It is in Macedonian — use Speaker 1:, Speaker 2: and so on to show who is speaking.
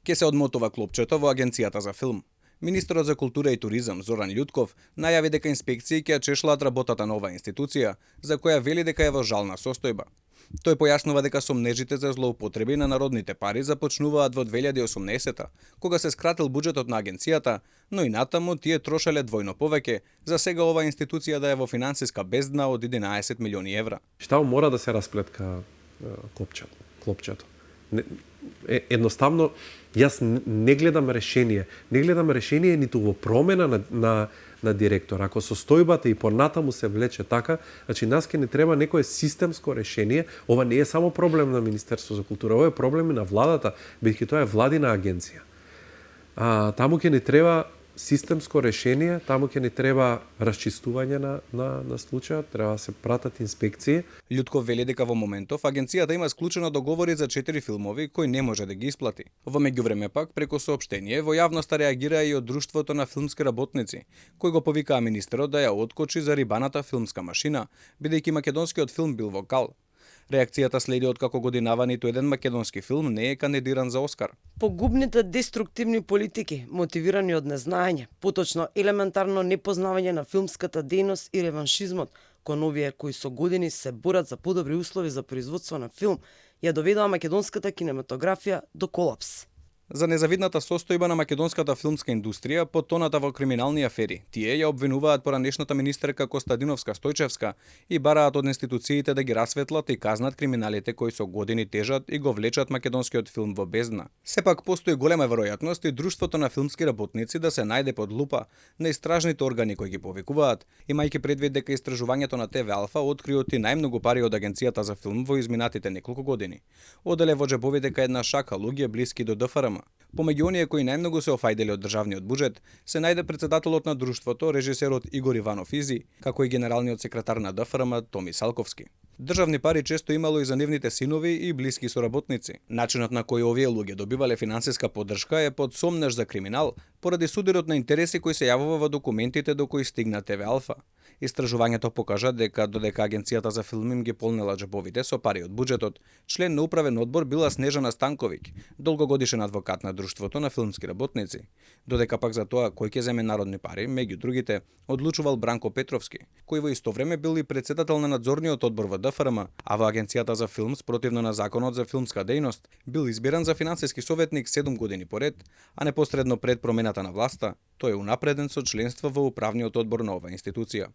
Speaker 1: Ке се одмотува клопчето во Агенцијата за филм. Министерот за култура и туризам Зоран Љутков најави дека инспекции ќе чешлаат работата на оваа институција, за која вели дека е во жална состојба. Тој појаснува дека сомнежите за злоупотреби на народните пари започнуваат во 2018, кога се скратил буџетот на агенцијата, но и натаму тие трошеле двојно повеќе, за сега оваа институција да е во финансиска бездна од 11 милиони евра.
Speaker 2: Шта мора да се расплетка клопчето. Едноставно, јас не гледам решение. Не гледам решение ниту во промена на директор. Ако состојбата и понатаму се влече така, значи нас ке не треба некое системско решение. Ова не е само проблем на Министерство за култура, ова е проблем и на владата, бидејќи тоа е владина агенција. Таму ке не треба системско решение, таму ќе ни треба расчистување на случајот, треба да се пратат инспекции.
Speaker 1: Љутков вели дека во моментов агенцијата има склучено договори за 4 филмови кои не може да ги исплати. Во меѓувреме пак преку соопштение во јавноста реагира и од Друштвото на филмски работници, кои го повикаа министерот да ја откочи за рибаната филмска машина, бидејќи македонскиот филм бил во кал. Реакцијата следи откако годинава ниту еден македонски филм не е кандидиран за Оскар.
Speaker 3: Погубните деструктивни политики, мотивирани од незнаење, поточно елементарно непознавање на филмската дејност и реваншизмот кон овие кои со години се борат за подобри услови за производство на филм, ја доведоа македонската кинематографија до колапс.
Speaker 1: За незавидната состојба на македонската филмска индустрија потоната во криминални афери. Тие ја обвинуваат поранешната министерка Костадиновска-Стојчевска и бараат од институциите да ги расветлат и казнат криминалите кои со години тежат и го влечат македонскиот филм во бездна. Сепак постои голема веројатност и Друштвото на филмски работници да се најде под лупа на истражните органи кои ги повикуваат, имајќи предвид дека истражувањето на ТВ Алфа откри и најмногу пари од Агенцијата за филм во изминатите неколку години. Оделе во џебови дека една шака луѓе блиски до ДФРМ. Помеѓу оние кои најмногу се офајдели од државниот буџет се најде председателот на друштвото, режисерот Игор Иванов Изи, како и генералниот секретар на ДФРМ Томи Салковски. Државни пари често имало и за нивните синови и блиски соработници. Начинот на кој овие луѓе добивале финансиска поддршка е под сомнеж за криминал, поради судирот на интереси кои се јавува во документите до кои стигна ТВ Алфа. Истражувањето покажа дека додека Агенцијата за филм им ги полнела џебовите со пари од буџетот, член на управен одбор била Снежана Станковиќ, долгогодишен адвокат на Друштвото на филмски работници. Додека пак за тоа кој ќе земе народни пари, меѓу другите, одлучувал Бранко Петровски, кој во исто време бил и председател на надзорниот одбор во ДФРМ, а во Агенцијата за филм спротивно на законот за филмска дејност, бил избиран за финансиски советник 7 години поред, а непосредно пред промената на власта, тој е унапреден со членство во управниот одбор на оваа институција.